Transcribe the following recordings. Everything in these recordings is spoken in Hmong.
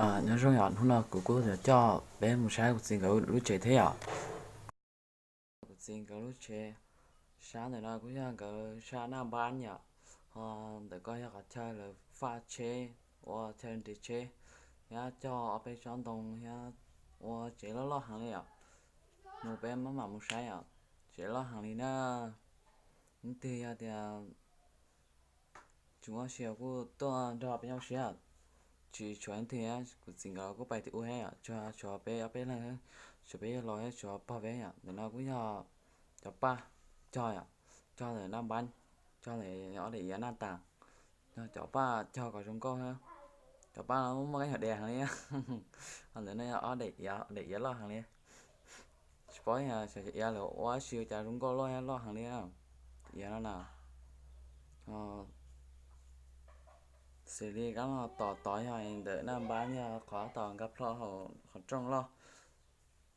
Nyob zoo yom, hnub no kuv kuj yuav coj peb mus saib kuv txiv nkawd lub tsev thiab yom. Kuv txiv nkawd lub tsev sab ntawm no kuj yog nkawd sab Naj Npab yom. Ho ntawm ko yog qhov chaw lawv faj tsheb, ua chaw nres tsheb, thiab cog ob peb tsob ntoo thiab, ua tsev loj loj heev li yom. Mus peb maj mam mus saib yom, tsev loj heev li na. Leej twg yog tias tsis muaj sia kuj tuaj nrog peb nyob ua si. Tsis tshuav leej twg, kuv txiv nkawd kuj pais tim ub thiab yom, tsuas tshuav peb ob peb leeg, tshuav peb yawg laus thiab tshuav pog peb yom. Ntawm no kuj yog cov paj cog yom, cog ntawm Naj Npab, cog ntawm ob daim iav Naj Tas, yog cov paj cog kom zoo nkauj thiab. Cov paj no muaj kab nyuam dias heev li. Ho ntawm no yog ob daim iav, daim iav loj heev li. Tsis paub xyov cov iav lawv ua dab tsi ua cas zoo nkauj loj thiab loj heev li. Iav no na, xws li kab no tom tod yog ntawm Naj Npab, yog qhov tab tom nkag plho hauv qhov rooj loj.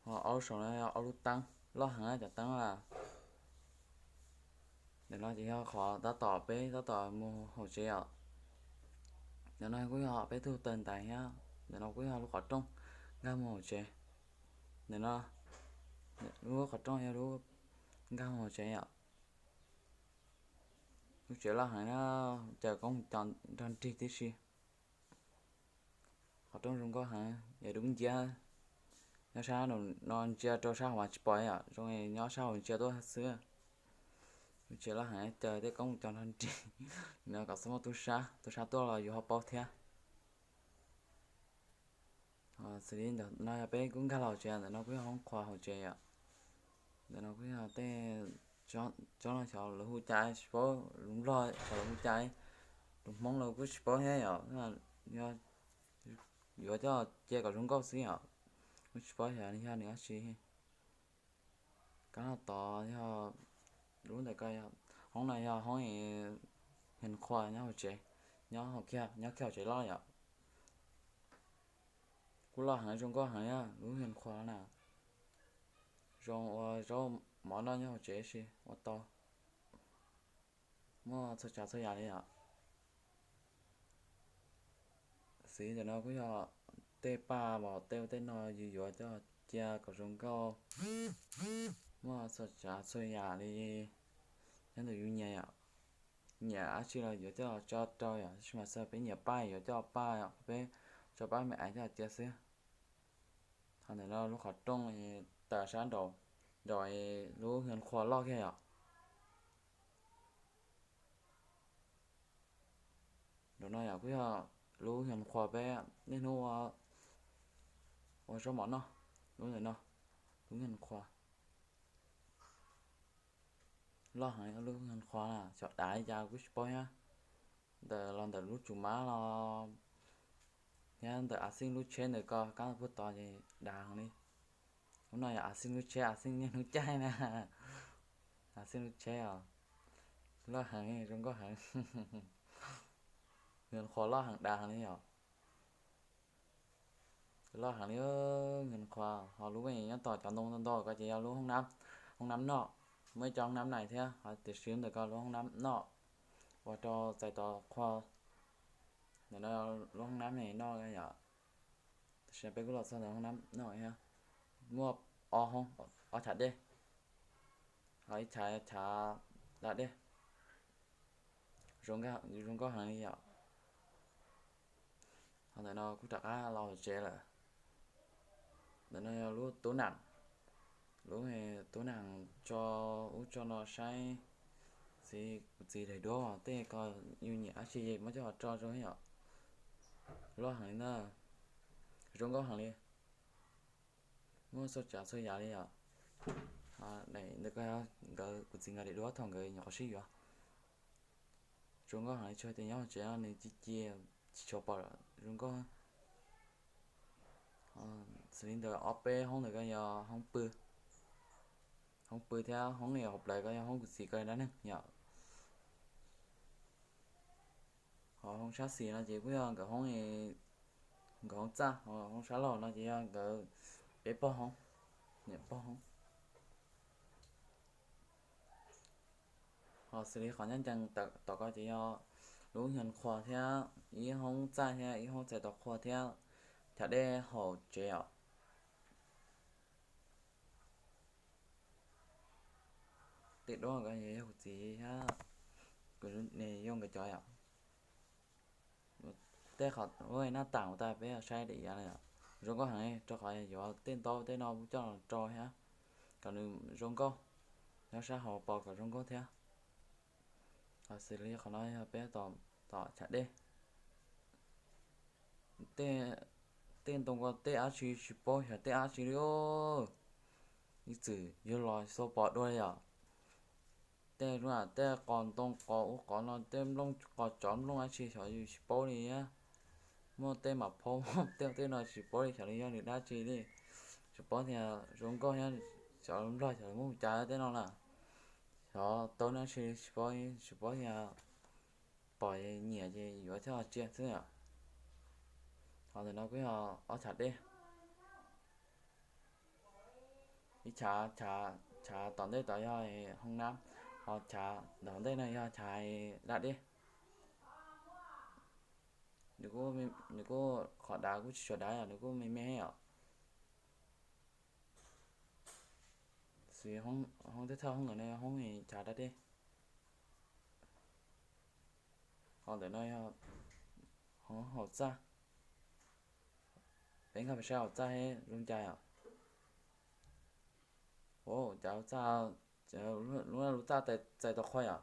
Ho ob lub saum no yog ob lub teeb loj heev, cov teeb loj. Ntawm no ces yog qhov tab tom peb tab tom mus hauv tsev yom. Ntawm no kuj yog peb tug taws ntais thiab. Ntawm no kuj yog lub qhov rooj nkag mus hauv tsev. Ntawm no, lub qhov rooj yog lub nkag mus hauv tsev yom. Lub tsev loj heev na, caws koob caws nrog nrig tib si. Qhov rooj zoo nkauj heev, es dub nciab. Nyob sab no ntsia rau sab hauv mas tsis pom yom, zoo nyob sab hauv ntsia tuaj xwb. Lub tsev loj heev, caws tej koob caws nrog nrig no kom txhob muaj tub sab, tub sab tuaj los yus ho paub thiab. Xws li ntawm no yog peb kuj nkag los hauv tsev, ntawm no kuj yog hoob qhua hauv tsev yom. Ntawm no kuj yog tej tsob no xyov lawv hu cas tsis paub, lus Nplog xyov lawv hu cas, lus Hmoob los kuj tsis paub thiab yom. Yuav coj cia kom zoo nkauj xwb yom, kuj tsis paub xyov yog nws dab tsi. Kab no tod yog lub ntawm ko, hoob no yog hoob hnyas qhua nyob hauv tsev, nyob hauv kiag, nyob kiag hauv tsev loj yom. Kuj loj heev zoo nkauj heev lub hnyas qhua na. Zoo ua zaub mov noj nyob hauv tsev si ua tau. Muaj txhua tsav txhua yam li yom. Xws li ntawm no kuj yog tej paj los tej ua tej no yus yuav coj cia kom zoo nkauj. Muaj txhua tsav txhua yam li nyob ntawm yus nyiam yom. Nyiam dab tsi los yuav coj tso rau yom, tab sis mas xws peb nyiam paj yuav coj paj, peb tso paj me aiv coj cia xwb. Ho ntawm no lub qhov rooj taws sab nraum, nraum lub hnyas qhua loj kiag yom. Nraum no yom kuj yog lub hnyas qhua peb niaj hnub ua zaub mov noj, lub ntawm no, lub hnyas qhua. Loj heev lub hnyas qhua na, xyov dav li cas kuj tsis paub thiab. Ntawm los ntawm lub tsum mab los thiab ntawm A Xij lub tsheb ntawm ko kab puag tod ces dav heev li. Lub no yog A Xij lub tsheb, A Xij niaj hnub caij na. A Xij lub tsheb os, loj heev zoo nkauj heev. Hnyas qhua loj heev dav heev li yom. Loj heev li, hnyas qhua. Ho lub nyob tom cov ntoo ntau ntau ko ces yog lub hoob nab, hoob nab noj. Muaj ib co hoob nab nais thiab, ho tiam sis ntawm ko lub hoob nab noj, ua rau txais tos qhua. Ntawm no lub hoob nab noj yom. Tam sim no peb kuj los txog ntawm hoob nab noj thiab. Muaj ob hoob, ob chav dej, ho ib chav chav da dej. Zoo nkauj heev li yom. Ho ntawm no kuj rov qab los hauv tsev lawm. Ntawm no yog lub tub nam, lub tub nam tso ub tso no saib, txiv, kuv txiv daim duab tej ko yus nyiam dab tsi muab coj los tso rau yom. Loj heev li na, zoo nkauj heev li. Muaj txhua tsav txhua yam li yom. Daim ntawm ko nkawd, kuv txiv nkawd daim duab thaum nkawd nyuam qhuav sib yuav. Zoo nkauj heev li, tsuas tias nyob hauv tsev no nws ci ci, tsis tshua pom zoo nkauj. Xws li ntawm ob peb hoob ntawm ko yog hoob pw, hoob pw thiab hoob hauv plawv ko yog hoob kuv txiv ko dab neeg yom. Ho hoob sab xis no ces kuj yog nkawd hoob, nkawd hoob txaj, ho hoob sab laug no ces yog nkawd peb pog hoob, niam pog hoob. Ho xws li qhov ncaj ncees tom ko ces yog lub hnyas qhua thiab ib hoob txaj thiab ib hoob txais tos qhua thiab chav dej hauv tsev os. Tej duab ko yog kuv txiv thiab, kuv niam yog nkawd cov yom. Tej qhov naj tas tas peb saib daim iav na yom, zoo nkauj heev rau qhov yuav tej ntaub tej no coj los rau thiab kom nws zoo nkauj, nyob sab hauv pos kom zoo nkauj thiab. Ho xws li qhov no yog peb tom chav dej. Tej ntoo ko tej dab tsi tsis paub xyov tej dab tsi li. Ib txwm yug los xauj pom dua li yom. Tej, tej qos ntoo qos ub qos no tej nplooj qos tsov nplooj dab tsi xyov yus tsis paub li. Muaj tej mam phaub tej tej no tsis paub li xyov li yog nws dab tsi li. Tsuas paub tias zoo nkauj thiab, xyov nplog xyov muab mus cas tej no na. Xyov tau dab tsi tsis paub, tsuas paub tias pom nyiam ces yuav thiab cia xwb yom. Ho ntawm no kuj yog ob chav dej. Ib chav, chav tom ntej tod yog hoob nab, ho chav tom ntej no yog chav da dej. Nws kuj, qhov dav kuj tsis tshua dav yom, nws kuj me me os. Xws li hoob thawj thawj hoob ntawm no yog hoob chav da dej. Ho ntawm no yog hoob haum txaj. Peb nkag mus saib haum txaj zoo cas yom. Ua cas lub txaj, lub txaj txais tau qhua yom.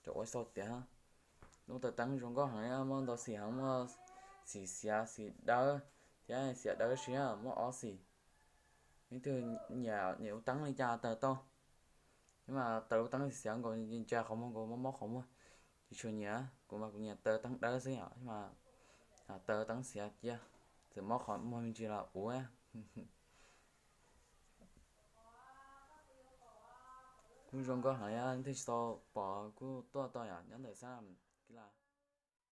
Cov ua xau tiag. Lub taws teeb zoo nkauj heev, muaj ntau xim heev, muaj xim xiav xim dawb thiab xiav dawb siab, muaj ob xim. Leej twg nyiam nyiam ua teeb li cas taws tau. Thiab mas taws lub teeb xiav nkaus ntsia qhov muag nkaus mob mob qhov muag, tsis tshua nyiam. Kuv mas kuv nyiam taws teeb dawb xwb yom, thiab mas taws teeb xiav cia, txawm mob qhov muag me ntsis los ua. Kuj zoo nkauj heev, leej twg tsis tau pom kuj tuaj tau yom, nyob ntawm Xab Las Kis Las.